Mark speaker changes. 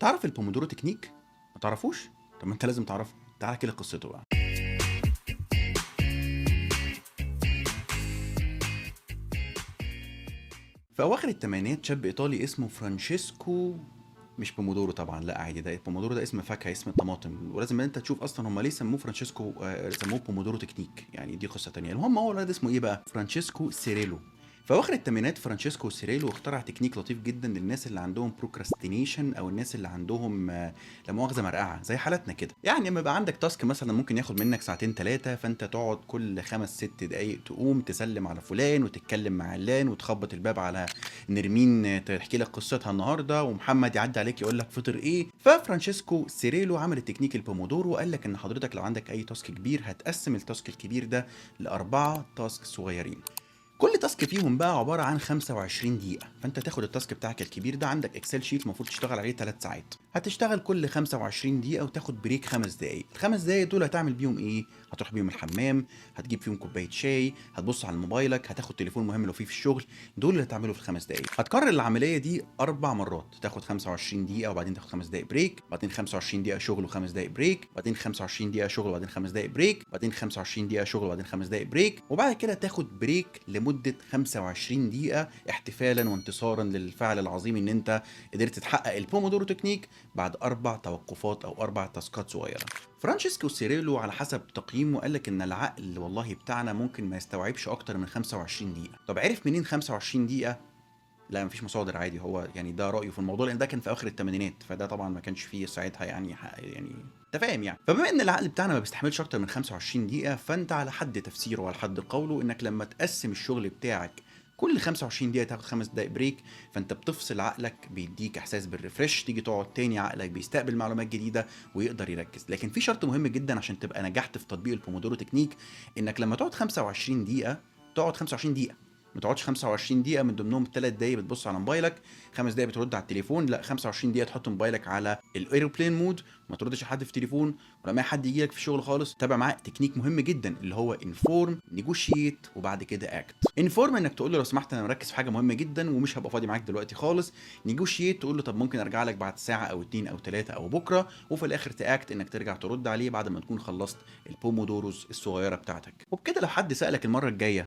Speaker 1: تعرف ال Pomodoro technique؟ ما تعرفوش؟ طب ما انت لازم تعرفه. تعالى كده قصته بقى. في اواخر الثمانينات شاب ايطالي اسمه فرانشيسكو، مش بومودورو طبعا، لا عادي، ده بومودورو ده اسم فاكهه، اسم الطماطم، ولازم انت تشوف اصلا هم ليه سموه فرانشيسكو، سموه Pomodoro technique، يعني دي قصة تانية. المهم هو الولد اسمه ايه بقى؟ فرانشيسكو سيريلو. في اواخر الثمانينات فرانشيسكو سيريلو اخترع تكنيك لطيف جدا للناس اللي عندهم procrastination، او الناس اللي عندهم لا مؤاخذة مرقعه زي حالتنا كده. يعني لما يبقى عندك task مثلا ممكن ياخد منك ساعتين ثلاثة، فانت تقعد كل 5 6 دقائق تقوم تسلم على فلان وتتكلم مع علان وتخبط الباب على نرمين تحكي لك قصتها النهارده، ومحمد يعدي عليك يقول لك فطر ايه. ففرانشيسكو سيريلو عمل ال technique ال Pomodoro وقال لك ان حضرتك لو عندك اي task كبير هتقسم ال task الكبير ده ل4 task صغيرين، كل task فيهم بقى عبارة عن 25 دقيقة. فانت تاخد ال task بتاعك الكبير ده، عندك Excel sheet المفروض تشتغل عليه 3 ساعات، هتشتغل كل 25 دقيقة وتاخد break 5 دقائق. الخمس دقائق دول هتعمل بيهم ايه؟ هتروح بيهم الحمام، هتجيب فيهم كوباية شاي، هتبص على موبايلك، هتاخد تليفون مهم لو فيه في الشغل. دول اللي هتعمله في الخمس دقائق. هتكرر العملية دي 4 مرات، تاخد 25 دقيقة وبعدين تاخد 5 دقائق break، بعدين 25 دقيقة شغل وخمس دقائق break، بعدين 25 دقيقة شغل وبعدين 5 دقائق break، بعدين 25 دقيقة شغل وبعدين 5 دقائق break، وبعد كده تاخد break لمدة 25 دقيقة احتفالا وانتصارا للفعل العظيم ان انت قدرت تحقق ال Pomodoro technique بعد 4 توقفات او 4 task ات صغيرة. فرانشيسكو سيريلو على حسب تقييمه قال لك ان العقل والله بتاعنا ممكن ما يستوعبش اكتر من 25 دقيقة. طب عرف منين 25 دقيقة؟ لا مفيش مصادر، عادي، هو يعني ده رأيه في الموضوع، لان ده كان في اواخر الثمانينات، فده طبعا ما كانش فيه ساعتها يعني انت فاهم يعني. فبما ان العقل بتاعنا ما بيستحملش اكتر من 25 دقيقة، فانت على حد تفسيره وعلى حد قوله انك لما تقسم الشغل بتاعك كل 25 دقيقة تاخد 5 دقايق break، فانت بتفصل عقلك، بيديك احساس بال refresh، تيجي تقعد تاني عقلك بيستقبل معلومات جديدة ويقدر يركز. لكن في شرط مهم جدا عشان تبقى نجحت في تطبيق ال Pomodoro technique، انك لما تقعد 25 دقيقة تقعد 25 دقيقة، ما تقعدش 25 دقيقة من ضمنهم 3 دقايق بتبص على موبايلك، 5 دقايق بترد على التليفون. لا، 25 دقيقة تحط موبايلك على ال airplane mode، وما تردش على حد في التليفون، ولما حد يجي لك في الشغل خالص تابع معاه تكنيك مهم جدا اللي هو inform، negotiate، وبعد كده act. inform انك تقول له لو سمحت انا مركز في حاجة مهمة جدا ومش هبقى فاضي معاك دلوقتي خالص. negotiate تقول له طب ممكن ارجع لك بعد ساعة او 2 او 3 او بكره. وفي الاخر ت act انك ترجع ترد عليه بعد ما تكون خلصت ال Pomodoros الصغيرة بتاعتك. وبكده لو حد سالك المرة الجاية